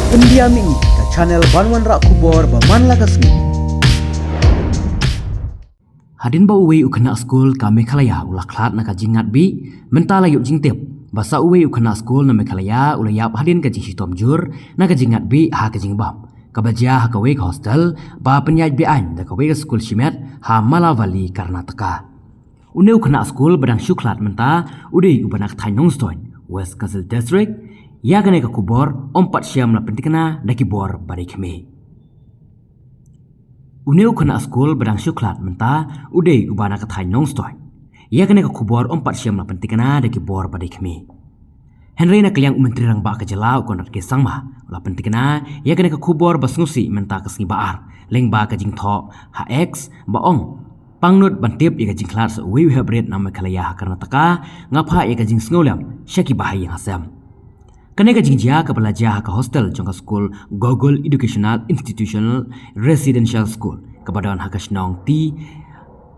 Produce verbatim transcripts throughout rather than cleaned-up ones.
India Mini, ka channel ban wanrah khubor ba man la ka sngi. Hadien ba uwei u khynnah skul ka Meghalaya u la khlad na ka jingngat bih, mynta la ïoh jingtip ba sa uwei u khynnah skul na Meghalaya u la ïap hadien ka jingshitom jur na ka jingngat bih ha ka jingbam kaba jia ha kawei ka hostel ba pynïaid beaiñ da kawei ka skul shimet ha Mala Valley, Karnataka. Une u khynnah skul ba dang shu khlad mynta u dei uba na ka thaiñ Nongstoiñ, West Khasi Hills District. Ïa kane ka khubor ym pat shym la pyntikna da ki bor ba dei khmih. Une u khynnah skul ba dang shu khlad mynta u dei uba na ka thaiñ Nongstoiñ. Ïa kane ka khubor ym pat shym la pyntikna da ki bor ba dei khmih. Hynrei na ka liang u Myntri Rangbah ka jylla u Conrad K Sangma u la pyntikna ïa kane ka khubor ba sngewsih mynta ka sngi ba ar lyngba ka jingthoh ha X ba ong, pangnud ban tip ïa ka jingkhlad sa uwei u heprit na Meghalaya ha Karnataka, nga phah ïa ka jingsngewlem sha ki bahaïing hasem. Kane ka jingjia kaba la jia ha ka hostel jong ka skul Gogol Educational Institutional Residential School kaba don ha ka shnong T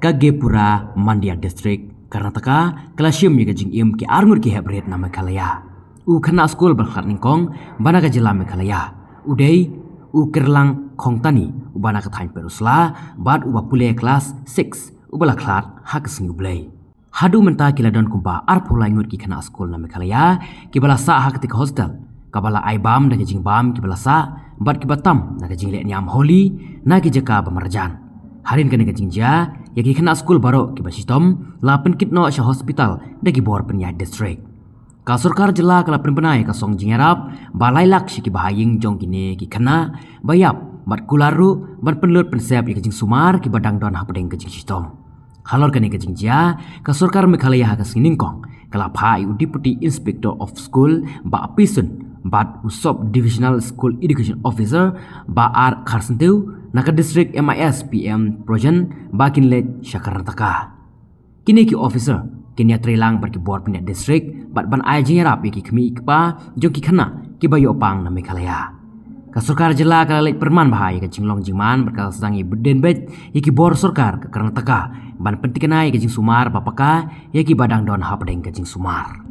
Kagepura, Mandya District, Karnataka, ka la shim ïa ka jingim ki arngut ki heprit na Meghalaya. U khynnah skul ban khlad nyngkong ba na ka jylla Meghalaya u dei u Kirlang Khongtani uba na ka thaiñ Pynursla bad uba pule klas six uba la khlad ha ka sngi U Blei. Haduh mynta ki la don kumba arphew lai ngut ki khynnah skul na Meghalaya kiba la sah ha katei ka hostel kaba la ai bam da ka jingbam kiba la sah bad kiba tam da ka jingleh niam holi na ki jaka ba marjan. Hadien kane ka jingjia ïa ki khynnah skul baroh kiba shitom la pynkit noh sha hospital da ki bor pynïaid district. Ka sorkar jylla ka la pynbna ïa ka song jingïarap ba lai lak sha ki bahaïing jong kine ki khynnah ba ïap bad kular ruh ban pynlut pynsep ïa ka jingsumar kiba dang don hapdeng ka jingshitom. Halor kane ka jingjia, ka sorkar Meghalaya ha ka sngi nyngkong ka la phah ïa u Deputy Inspector of School Bah P Sun bad u Sub Divisional School Education Officer Bah R Kharsyntiew na ka District M I S P M Projen ba kin leit sha Karnataka. Kine ki officer kin ïatreilang bad ki bor pynïaid district bad ban ai jingïarap ïa ki kmie ki kpa jong ki khynnah kiba ïoh pang na Meghalaya. Ka sorkar jylla ka la leit pyrman bha ïa ka jinglong jingman bad ka la sdang ïa bud dien beit ïa ki bor sorkar ka Karnataka ban pyntikna ïa ka jingsumar ba paka ïa kiba dang don hapdeng ka jingsumar.